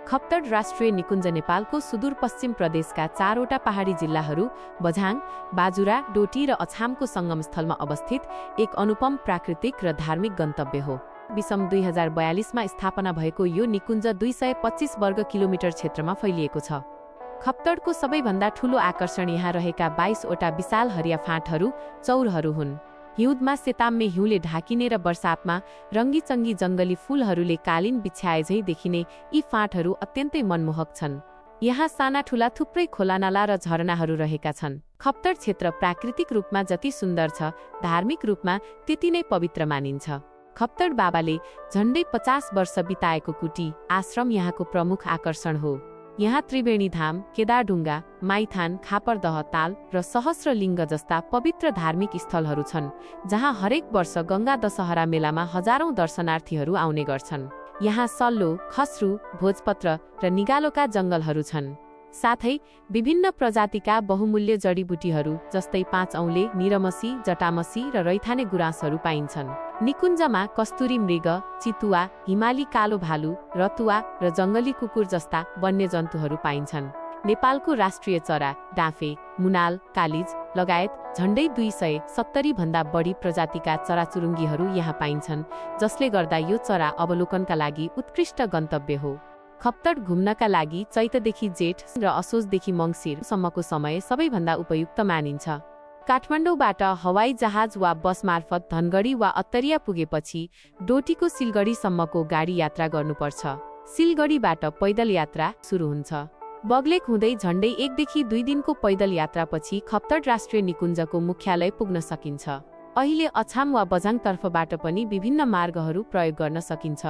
खप्तड राष्ट्रिय निकुञ्ज नेपालको सुदूरपश्चिम प्रदेशका 4वटा पहाडी जिल्लाहरू बझाङ, बाजुरा, डोटी र अछामको संगमस्थलमा अवस्थित एक अनुपम प्राकृतिक र धार्मिक गन्तव्य हो। विषम 2042मा स्थापना भएको यो निकुञ्ज 225 वर्ग किलोमिटर क्षेत्रमा फैलिएको छ। खप्तडको सबैभन्दा ठूलो आकर्षण यहाँ रहेका 22वटा विशाल हरिया फाँटहरू, चौरहरू हुन्। हिउँदमा सेताम्मे हिउँले ढाकिने र बर्सातमा रङ्गीचङ्गी जङ्गली फूलहरूले कालीन बिछ्याए झैँ देखिने यी फाँटहरू अत्यन्तै मनमोहक छन्। यहाँ साना ठूला थुप्रै खोलानाला र झरनाहरू रहेका छन्। खप्तड क्षेत्र प्राकृतिक रूपमा जति सुन्दर छ, धार्मिक रूपमा त्यति नै पवित्र मानिन्छ। खप्तड बाबाले झण्डै 50 वर्ष बिताएको कुटी आश्रम यहाँको प्रमुख आकर्षण हो। यहाँ त्रिवेणी धाम, केदारढुङ्गा, माइथान, खापरदह ताल र सहस्रलिङ्ग जस्ता पवित्र धार्मिक स्थलहरू छन्, जहाँ हरेक वर्ष गङ्गा दशहरा मेलामा हजारौं दर्शनार्थीहरू आउने गर्छन्। यहाँ सल्लो, खस्रु, भोजपत्र र निगालोका जङ्गलहरू छन्। साथै विभिन्न प्रजातिका बहुमूल्य जडीबुटीहरू जस्तै 5 औँले, निरमसी, जटामसी र रैथाने गुराँसहरू पाइन्छन्। निकुञ्जमा कस्तुरी मृग, चितुवा, हिमाली कालो भालु, रतुवा र जङ्गली कुकुर जस्ता वन्यजन्तुहरू पाइन्छन्। नेपालको राष्ट्रिय चरा डाँफे, मुनाल, कालिज लगायत झण्डै 270 भन्दा बढी प्रजातिका चराचुरुङ्गीहरू यहाँ पाइन्छन्, जसले गर्दा यो चरा अवलोकनका लागि उत्कृष्ट गन्तव्य हो। खप्तड घुम्नका लागि चैतदेखि जेठ र असोजदेखि मङ्सिरसम्मको समय सबैभन्दा उपयुक्त मानिन्छ। काठमाडौँबाट हवाई जहाज वा बस मार्फत धनगढी वा अत्तरिया पुगेपछि डोटीको सिलगढीसम्मको गाडी यात्रा गर्नुपर्छ। सिलगढीबाट पैदल यात्रा सुरु हुन्छ। बग्लेक हुँदै झण्डै 1 देखि 2 दिनको पैदल यात्रापछि खप्तड राष्ट्रिय निकुञ्जको मुख्यालय पुग्न सकिन्छ। अहिले अछाम वा बझाङ तर्फबाट पनि विभिन्न मार्गहरू प्रयोग गर्न सकिन्छ।